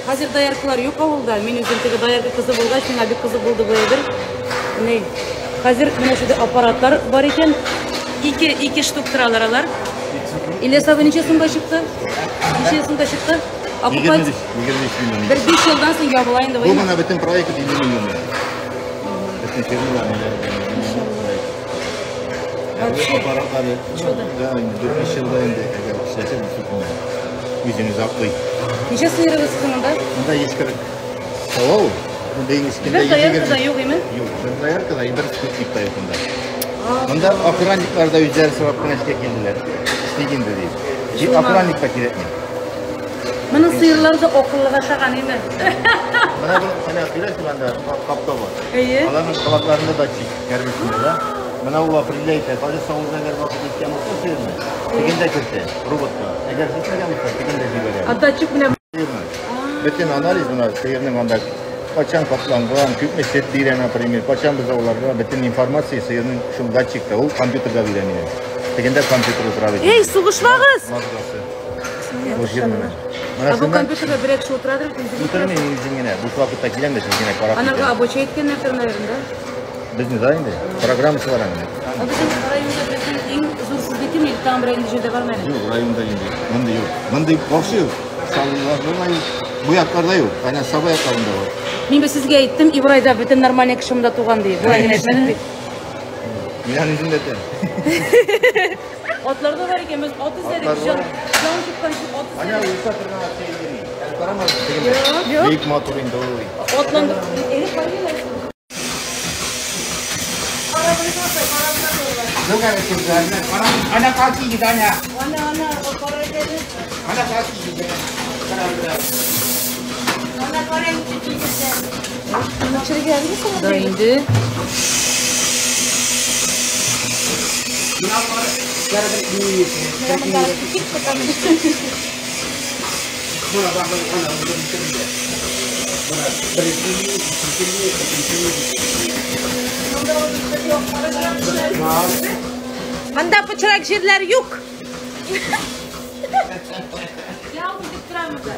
Хәзер дояркалар юк авылда. Мин үзем теге доярка кызы булгач, миңа бик кызык булды бу әйбер. Ни, хәзер менә шундый аппаратлар бар икән. Ике штук торалар алар. Ильяс абый ничә сумга чыкты? Ничә сумга чыкты? Окупать. 25 миллион. Бер 5 елдан соң ябыла инде Бу бу. менә бөтен проект 50 миллион. Бөтен фирмалар ниләр. Вообще. Аппаратлары. Чудо. Да, инде 4-5 елда инде әгәр эшләсә, действительно үзен аклый. Ничә сыерыгыз сезнең монда? Монда 140 сава ул. Монда иң искендә Бер доярка да юк име? Юк, бер доярка да, бер спутник та юк монда. Монда охранниклар да үзләре сорап кына эшкә килделәр. Эшлик инде дип. Җи охранник та кирәкми. Моның сыерлары да акыллыга ошаган име? Менә бу менә күрәсең анда капка бар. Әйе. Аларның колакларында датчик кәрбесендә да. Менә ул определяет, хәзер савылда әгәр вакыт җиткән булса сыерны, тегендә кертә, роботка. Әгәр җитмәгән булса, тегендә җибәрә. А датчик менә Сыерны. Бөтен анализ менә сыерның анда кайчан капланган, күпме сөт бирә, например, кайчан бозауларга бөтен информация сыерның шул датчикта, ул компьютерда бирә мине. Тегендә компьютер утыра бит. Эй, сугышмагыз! Мазгасы. Бу җир менә. Менә А бу шуннан компьютерда берәр кеше утырадыр бит инде. утырмый мин үзем генә. Буш вакытта киләм дә сез генә карап Анарга китәм. обучать иткәннәрдер, наверное, да? Безне да инде. Программасы бар аның. А безнең районда безнең иң зур сезнеке или тагын берәр инде җирдә бармы әле? Юк, районда инде. Мондый юк. Мондый вообще юк. Салларда да юк. Бу якларда юк. Әнә Саба якларында бар. Мин бит сезгә әйттем, Ибрайда бөтен нормальный кеше монда туган дип. Болай гына әйтмәдем бит. Мин аны үзем дә әйтәм. Атлар да бар икән, без ат эзләдек. Атлар Җан бар. җан чыкканчы ат Әнә эзләдек. уйса торган ат йөри. Әле карамадым тегендә. Юк. Бик матур инде ул. Атландык. Эре карыйлар. Юк әле күзләренә. Ана калки гид ана. Ана, ана, о карай. Ана калки гид. Ана карай. Да инде. Монда пычрак җирләр юк. Ял дип торам монда.